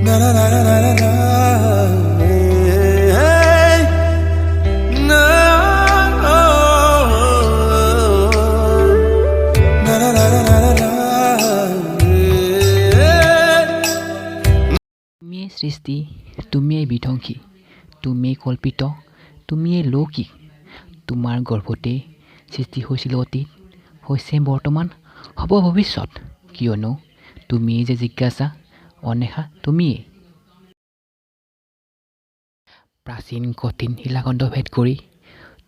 Na na na na na na na. Hey, na oh, na na na na na na. Hey. তুমিয়েই সৃষ্টি, তুমিয়েই বিধ্বংসী, তুমিয়েই কল্পিত, তুমিয়েই লৌকিক। তোমাৰ গৰ্ভতেই সৃষ্টি হৈছিল অতীত, হৈছে বৰ্তমান, হ'ব ভৱিষ্যত। কিয়নো তুমিয়েই যে জিজ্ঞাসা, অন্বেষা তুমিয়েই। প্ৰাচীন কঠিন শিলাখণ্ড ভেদ কৰি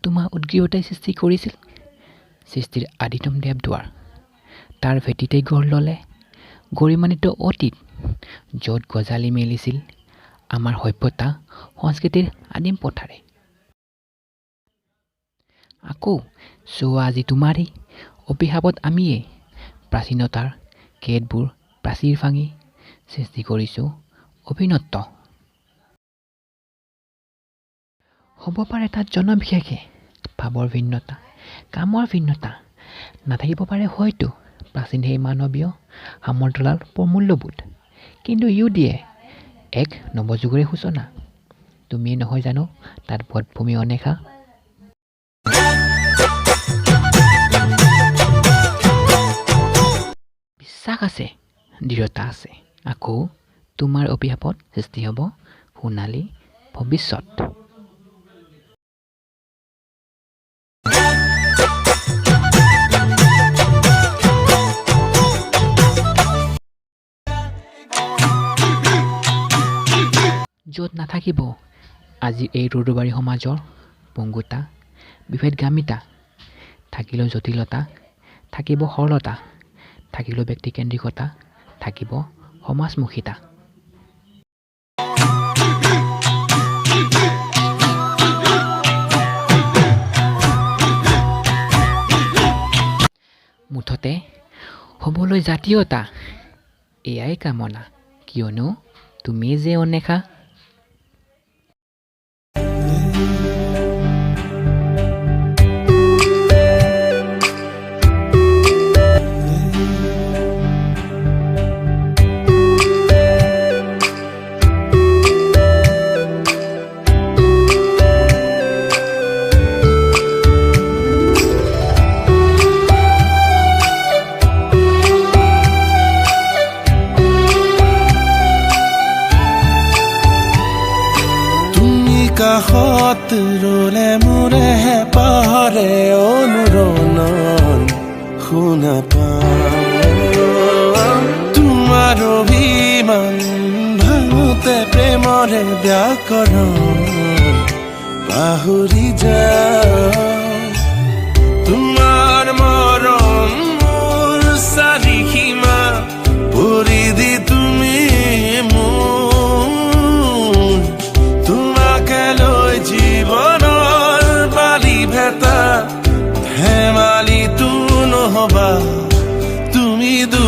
তোমাৰ উদ্গ্ৰীৱতাই সৃষ্টি কৰিছিল সৃষ্টিৰ আদিতম দেৱদুৱাৰ। তাৰ ভেটিতেই গঢ় ল'লে গৰিমান্বিত অতীত, য'ত গজালি মেলিছিল আমাৰ সভ্যতা সংস্কৃতিৰ আদিম পথাৰে। আকৌ চোৱা, আজি তোমাৰেই অভিশাপত আমিয়েই প্ৰাচীনতাৰ কেতবোৰ প্ৰাচীৰ ভাঙি সৃষ্টি কৰিছোঁ অভিনত্ব। হ'ব পাৰে তাত জনবিশেষে ভাৱৰ ভিন্নতা, কামৰ ভিন্নতা নাথাকিব পাৰে, হয়তো প্ৰাচীন সেই মানৱীয় সামন্তলাল প্ৰমূল্যবোধ, কিন্তু ইও দিয়ে এক নৱযুগৰে সূচনা। তুমিয়ে নহয় জানো তাত পটভূমি অনেখা? বিশ্বাস আছে, দৃঢ়তা আছে, আকৌ তোমাৰ অভিশাপত সৃষ্টি হ'ব সোণালী ভৱিষ্যত। য'ত নাথাকিব আজি এই ৰ'দবাৰী সমাজৰ পংগুতা, বিভেদগামিতা, থাকিলেও জটিলতা, থাকিব সৰলতা, থাকিলেও ব্যক্তিকেন্দ্ৰিকতা, থাকিব সমাজমুখিতা। মুঠতে হ'বলৈ জাতীয়তা, এয়াই কামনা, কিয়নো তুমি যে অন্বেষা। তুমি কাষত ৰলে মোৰে হেঁপাহৰে অনুৰণন শুনা পাওঁ। তোমাৰ অভিমান ভাঙোতে প্ৰেমৰে ব্যাকৰণ পাহৰি যা।